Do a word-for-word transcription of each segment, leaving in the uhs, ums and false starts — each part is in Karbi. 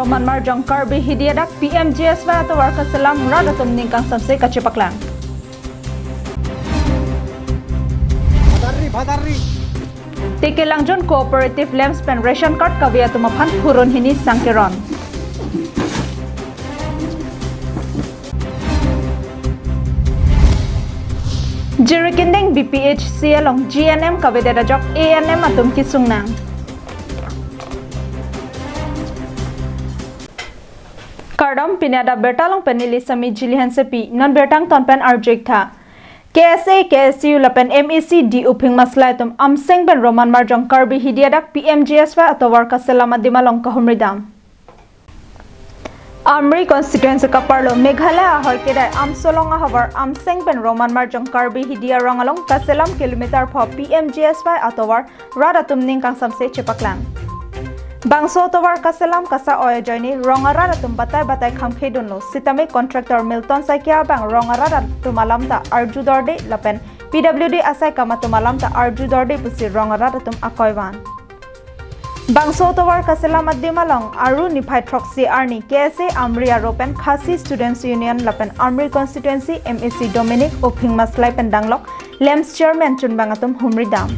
Roman Marjong Karbi Hidi adak P M G S Y atovar kaselam, rat atum ning kangsamse kachepaklang. Bhadarri, bhadarri. Tekelangjun Cooperative Lamps pen ration card kave atum aphan phurun hini sangkeron. Jirikindeng B P H C along G N M kavedet ajok A N M atum kesung nang. Kardom, pini adap birta along pen neli Sami Jili Hansepi, non birta angton pen arju-ik tha. K S A, K S U lapen M A C D uphing maslai atum Amseng pen Roman Marjong Karbi Hidi adak P M G S Y atovar kaselam adim along kahumri dam. Amri constituency kaparlo Meghalaya ahoi kedai Amsolong ahavar Amseng pen Roman Marjong Karbi Hidi arong along kaselam kilometer pho P M G S Y atovar rat atum ning kangsamse chepaklang. Bangso atovar kaselam kasa-oi ajoine rong arat atum batai batai khamkhe dunlo. Sitame contractor Milton Saikia abang rong arat atum alam ta arju dorde lapen P W D asai kam atum alam ta arju dorde pusi rong arat atum akoi van. Bangso atovar kaselam adim along Aru niphai throksi arni K S A Amri aro pen Khasi Students Union lapen Amri constituency M A C Dominic uphing maslai pen danglok lamps chairman chunbang atum humri dam.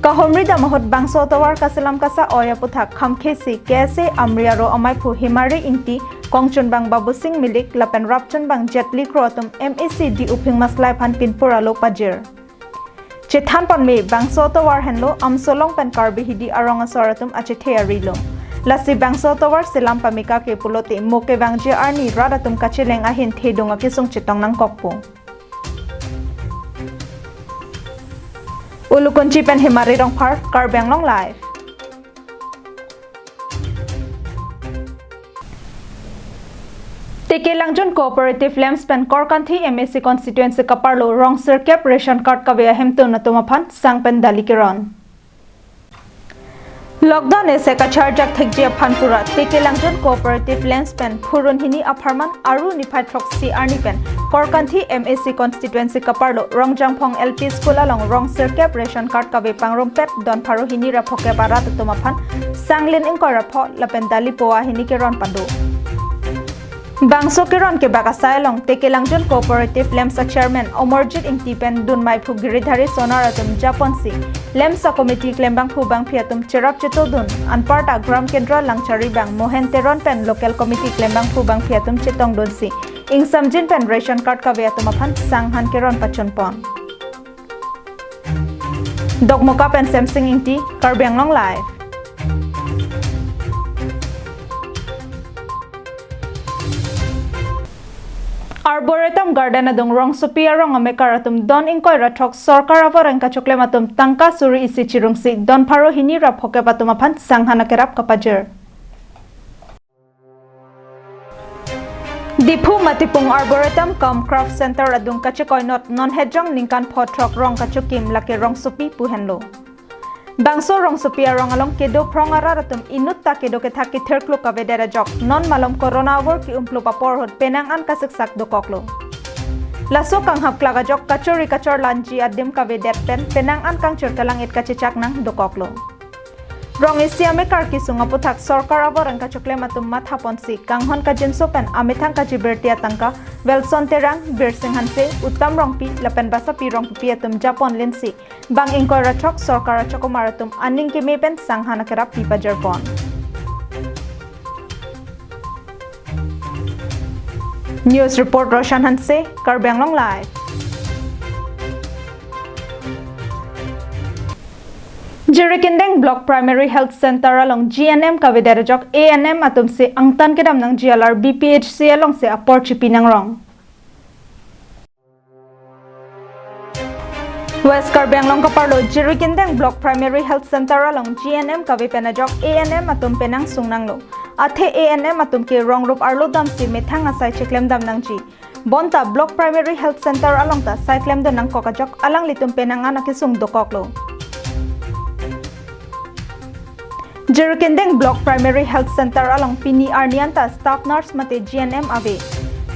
Kahumri dam ahut bangso atovar kaselam kasa-oi aputhak khamkhe si K S A Amri aro amaiphu Himari Ingti, kongchunbang Babusing Milik lapen rapchunbang Jetli Kro atum M A C D uphing maslai aphan pinpur alo pajir. Chethan ponme, bangso atovar henlo Amsolong pen Karbi Hidi arong asor atum achethe arilo. Lasi bangso atovar selam pameka ke pulote mo kevangji arni rat atum kacheleng ahin thedung akesung chetong nangkokpo. Ulukunchi pen Himari Rongphar, Karbi Anglong Live. Tekelangjun Cooperative Lamps pen Korkanthi M A C constituency kaparlo rong sirkep ration card kave ahemtun atum aphan sang pen dali keron. Lockdown ese kacharjak thekji aphan pura Tekelangjun Cooperative Lamps pen phurun hini apharman Aru niphai throksi arni pen Korkanthi M A C constituency kaparlo Rongjangphong L P School along rong sirkep ration card kave pangrumpet don pharo hini ra phokep arat atum aphan sanglin ingkoi ra pho lapen dali poa hini keron pado. Bangso keron kebak asai along Tekelangjun Cooperative Lamps a chairman Omorjit Ingti pen dun maiphu Giridhari Sonar atum japonsi lamps a committee klembangphu bangphi atum cherap chetodun, anparta Gram Kendra Langchari bang Mohen Teron pen local committee klembangphu bangphi atum chetongdunsi ingsamjin pen ration card kave atum aphan sanghan keron pachunpon. Dokmoka pen Semsing Ingti, Karbi Anglong Live. Arboretum Garden adung rongsopi arong amekar atum don ingkoi ra throk sorkar avoreng kachoklem atum tangka suri isi chirungsi don pharo hini ra phokep atum aphan sanghan akerap kapajir. Diphu Matipung Arboretum cum Craft Center adung kachekoinot non hejong ningkan pho throk rong kachokim lake rongsopi pu henlo. Bangso rongsopi arong along kedo phrong arat atum inut ta kedo kethak kethirkluk kavedet ajok non malom corona avur ke-umplup apor ahut penang an kasiksak dokoklo. Laso kanghap klak ajok kachori kachorlanji adim kavedet pen penang an kangchir kalang-it kachechak nang dokoklo. Rong isi amekar kesung aputhak sorkar avoreng kachoklem atum mathaponsi kanghon kajinso pen amethang kachibirti atangka Welson Terang, Birsing Hanse, Uttam Rongpi lapen Basapi Rongpipi atum japonlinsi bang ingkoi ra throk sorkar achokomar atum aning keme pen sanghan akerap pipajirpon. News report Roshan Hanse, Karbi Anglong Live. Jirikindeng Block Primary Health Center along G N M kavedet ajok A N M atumsi angtan kedam nangji alar B P H C alongsi apor chipi nangrong. West Karbi Anglong kaparlo Jirikindeng Block Primary Health Center along G N M kave pen ajok A N M atum penang sung nanglo. Athe A N M atum ke rong rup arlo damsi methang asai cheklem dam nangji. Bonta Block Primary Health Center along ta sai klemdun nangkok ajok alanglitum penang an akesung dokoklo. Jirikindeng Block Primary Health Center along pini arni anta staff nurse mate G N M ave.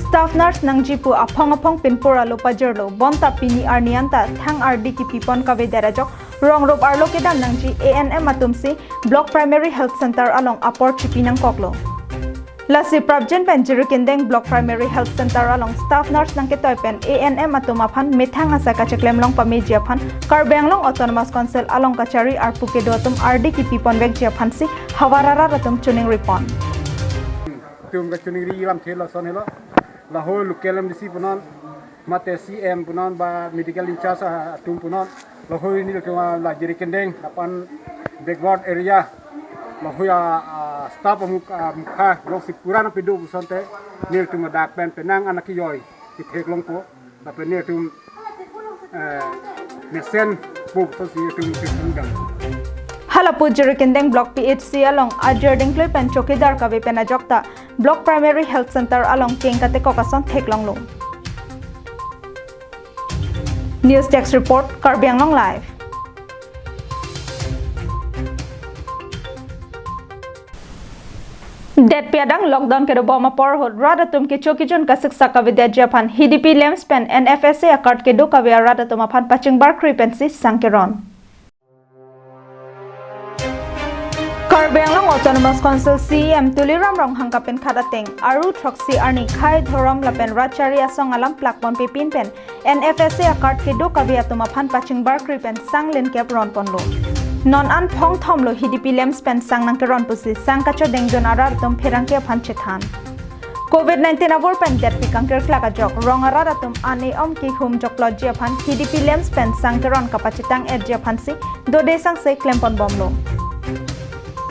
Staff nurse nangji pu aphong aphong pinpur alo pajirlo, bonta pini arni anta thang ardi kipipon kavedet ajok Rong rup arlo kedam nangji A N M atum si Block Primary Health Center along apor chipi nangkoklo. Lasi prapjin pen Jirikindeng Block Primary Health Center along staff nurse nangketoi pen A N M atum aphan methang asai kacheklem long pameji aphan Karbi Anglong Autonomous Council along kachari arpu kedo atum ardi kipi ponvekji aphan si havar arat atum choningri pon. Atum kachoningri lam thelo son helo. Lahei local M D C punon, mate C M punon, ba medical in charge atum punon. Lahei nelitum la Jirikindeng lapen backward area, lahei a, a, staff amuk, a, mukha jongsi pura nangpido pu asonte nelitum adak pen penang anak kejoi kethek longpo. Lapen nelitum, eh, mesenpo pu asonsi nelitum chingdam. Halapu Jirikindeng Block P H C along ajir dingklui pen chowkidar kave pen ajok ta Block Primary Health Center along keng katekok ason theklonglo. News Desk Report, Karbi Anglong Live. Detpi adang lockdown kedobom apor ahut rat atum kecho kejun kasiksak kavedetji aphan H D P LAMPS pen N F S A a-card kedo kave arat atum aphan pachingbarkri pensi sang keron. Karbi Anglong Autonomous Council C E M Tuliram Ronghang kapinkhat ateng, Aru throksi arni khei dhorom lapen rat chari asong alam plakponpe pin pen N F S A a-card kedo kave atum aphan pachingbarkri pen sang linkep ronponlo. Non an phong thomlo H D P LAMPS pen sang nangkeron pusi sang kachodengjun arat atum pherangke aphan chethan. Covid nineteen avur pen detpi kangkirklak ajok rong arat atum an e-om kehum joklotji aphan H D P LAMPS pen sang keron kapachetang-etji aphansi dode sangse klemponbomlo.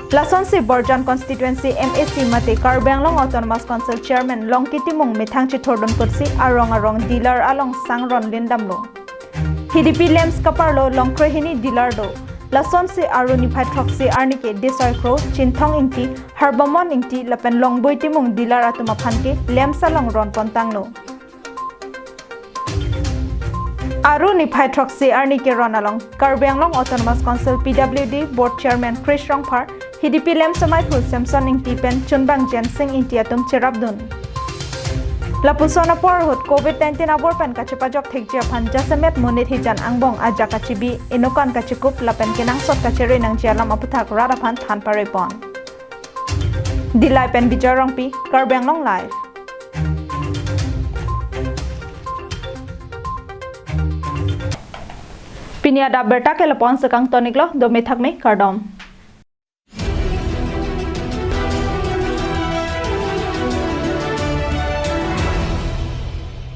Lasonsi Borjan Constituency M A C mate Karbi Anglong Autonomous Council Chairman Longki Timung methang chithurdun pusi arong arong dealer along sang ron lindamlo. H D P LAMPS kaparlo longkre hini dealer do. Lasonsi Aru niphai throksi arni ke Desoi Kro, Chinthong Ingti, Harbamon Ingti lapen Longboi Timung dealer atum aphan ke LAMPS along ronpontanglo. Aru niphai throksi arni keron along Karbi Anglong Autonomous Council P W D Board Chairman Krish Rongphar, H D P LAMPS amaiphu Samson Ingti pen chunbang Jensing Ingti atum cherapdun. Lapuson apor ahut Covid nineteen avur pen kachepajok thekji aphan jasemet monit hijan angbong ajak kachibi, inokan kachikup lapen kenangsot kachere nangji alam aputhak rat aphan than parepon. Dillai pen Bijoy Rongpi, Karbi Anglong Live. Pini adap abirta ke lapu-an si kangtoniklo, dome thakme, kardom.